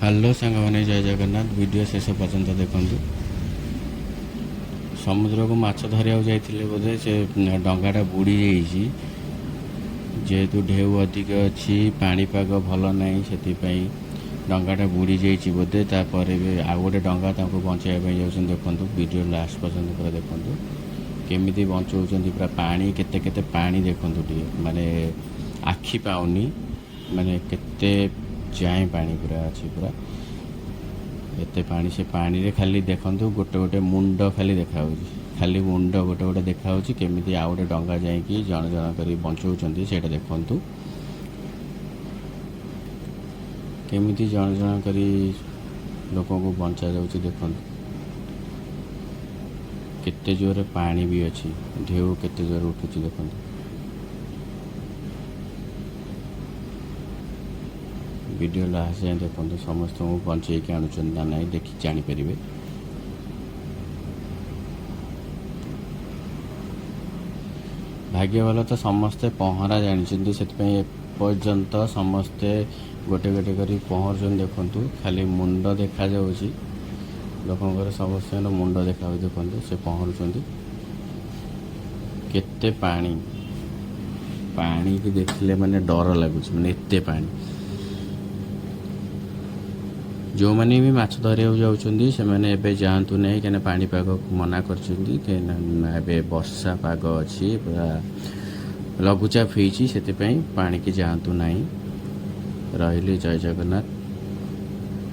Hello ସାଙ୍ଗମାନେ, ଜୟ Jagannath. Video ଶେଷ ପର୍ଯ୍ୟନ୍ତ ଦେଖନ୍ତୁ। ସମୁଦ୍ରକୁ ମାଛ ଧରିବାକୁ ଯାଇଥିଲେ ବୋଧେ, ସେ ଡଙ୍ଗାଟା ବୁଡ଼ି ଯାଇଛି। ଯେହେତୁ ଢେଉ ଅଧିକ ଅଛି, ପାଣିପାଗ ଭଲ ନାହିଁ, ସେଥିପାଇଁ ଡଙ୍ଗାଟା ବୁଡ଼ି ଯାଇଛି ବୋଧେ। ତାପରେ ବି ଆଉ ଗୋଟେ ଡଙ୍ଗା ତାଙ୍କୁ ବଞ୍ଚାଇବା ପାଇଁ ଯାଉଛନ୍ତି। ଦେଖନ୍ତୁ, ଭିଡ଼ିଓ ଲାଷ୍ଟ ପର୍ଯ୍ୟନ୍ତ ପୁରା ଦେଖନ୍ତୁ, କେମିତି ବଞ୍ଚଉଛନ୍ତି। ପୁରା ପାଣି, କେତେ କେତେ ପାଣି ଦେଖନ୍ତୁ ଟିକେ, ମାନେ ଆଖି ପାଉନି, ମାନେ କେତେ ଯାଏଁ ପାଣି ପୁରା ଅଛି। ପୁରା ଏତେ ପାଣି, ସେ ପାଣିରେ ଖାଲି ଦେଖନ୍ତୁ ଗୋଟେ ଗୋଟେ ମୁଣ୍ଡ ଖାଲି ଦେଖାହେଉଛି, ଖାଲି ମୁଣ୍ଡ ଗୋଟେ ଗୋଟେ ଦେଖାହେଉଛି। କେମିତି ଆଉ ଗୋଟେ ଡଙ୍ଗା ଯାଇକି ଜଣ ଜଣ କରି ବଞ୍ଚଉଛନ୍ତି, ସେଇଟା ଦେଖନ୍ତୁ। କେମିତି ଜଣ ଜଣ କରି ଲୋକଙ୍କୁ ବଞ୍ଚାଯାଉଛି ଦେଖନ୍ତୁ। କେତେ ଜୋରରେ ପାଣି ବି ଅଛି, ଢେଉ କେତେ ଜୋରରେ ଉଠୁଛି ଦେଖନ୍ତୁ। ଭିଡ଼ିଓ ଲାଷ୍ଟ ଯାଏଁ ଦେଖନ୍ତୁ, ସମସ୍ତଙ୍କୁ ବଞ୍ଚେଇକି ଆଣୁଛନ୍ତି ନା ନାହିଁ ଦେଖି ଜାଣିପାରିବେ। ଭାଗ୍ୟ ଭଲ ତ ସମସ୍ତେ ପହଁରା ଜାଣିଛନ୍ତି, ସେଥିପାଇଁ ଏପର୍ଯ୍ୟନ୍ତ ସମସ୍ତେ ଗୋଟେ ଗୋଟେ କରି ପହଁରୁଛନ୍ତି। ଦେଖନ୍ତୁ, ଖାଲି ମୁଣ୍ଡ ଦେଖାଯାଉଛି ଲୋକଙ୍କର, ସମସ୍ତଙ୍କର ମୁଣ୍ଡ ଦେଖାଯାଉଛି। ଦେଖନ୍ତୁ, ସେ ପହଁରୁଛନ୍ତି। କେତେ ପାଣି, ପାଣିକି ଦେଖିଲେ ମାନେ ଡର ଲାଗୁଛି, ମାନେ ଏତେ ପାଣି। ଯେଉଁମାନେ ବି ମାଛ ଧରିବାକୁ ଯାଉଛନ୍ତି, ସେମାନେ ଏବେ ଯାଆନ୍ତୁ ନାହିଁ, କାହିଁକିନା ପାଣିପାଗ ମନା କରିଛନ୍ତି, କାହିଁକିନା ଏବେ ବର୍ଷା ପାଗ ଅଛି, ପୁରା ଲଘୁଚାପ ହେଇଛି, ସେଥିପାଇଁ ପାଣିକି ଯାଆନ୍ତୁ ନାହିଁ। ରହିଲି, ଜୟ ଜଗନ୍ନାଥ।